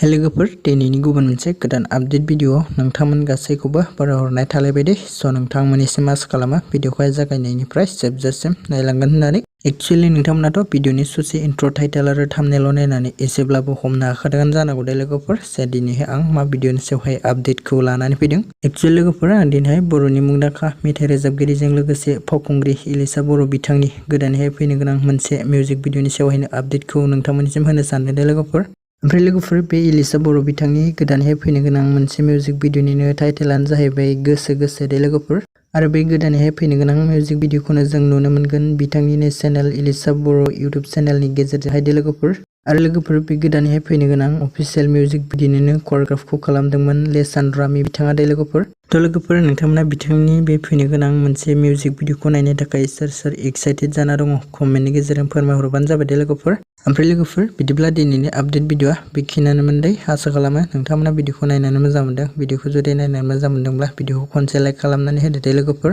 लोगोफोर दिनैनि गुबुन मोनसे गोदान आपडेट भिडिअ नोंथांमोन गासैखौबो बरायहरनाय थालायबाय स' नोंथांमोननिसिम आसा खालामो भिडिअखौहाय जागायनायनिफ्राय जोबजासिम नायलांगोन होननानै एक्चुअली नोंथांमोनाथ' भिडिअनि ससे इन्ट्र' टाइटेल आरो थाम्बनेल नायनानै एसेब्लाबो हमनो हाखादों जानांगौ दे लोगोफोर से दिनैहाय आं मा भिडिअनि सायावहाय आपडेटखौ लानानै फैदों एक्चुअली लोगोफोर आं दिनैहाय बर'नि मुंदांखा मेथाइ रोजाबगिरिजों लोगोसे फावखुंग्रि एलेशा बर' बिथांनि गोदानैहाय फैनो गोनां मोनसे मिउजिक भिडिअनि सायावहायनो आपडेटखौ नोंथांमोननिसिम होनो सानदों दे लोगोफोर ओमफ्राय लोगोफोर बे एलेशा बर' बिथांनि गोदानैहाय फैनो गोनां मोनसे मिउजिक भिडिअनिनो टाइटेलानो जाहैबाय गोसो गोसो दे लोगोफोर आरो बे गोदानैहाय फैनो गोनां मिउजिक भिडिअखौनो जों नुनो मोनगोन बिथांनिनो चेनेल एलेशा बर' इउटिउब चेनेलनि गेजेरजोंहाय दे लोगोफोर आरो लोगोफोर बे गोदानैहाय फैनो गोनां अफिसियेल मिउजिक भिडिअनिनो करिय'ग्राफखौ खालामदोंमोन लेसान्द्रामि बिथाङा दे लोगोफोर थ' लोगोफोर नोंथांमोना बिथांनि बे फैनो गोनां मोनसे मिउजिक भिडिअखौ नायनो थाखाय सोर एक्साइटेड जाना दङ कमेन्टनि गेजेरजों फोरमायहरबानो जाबाय दे लोगोफोर ओमफ्राय लोगोफोर बिदिब्ला दिनैनि आपडेट भिडिअआ बेखिनियानोमोन दे आसा खालामो नोंथांमोना भिडिअखौ नायनानै मोजां मोनदों भिडिअखौ जुदि नायनानै मोजां मोनदोंब्ला भिडिअखौ खनसे लाइक खालामनानै होदो दे लोगोफोर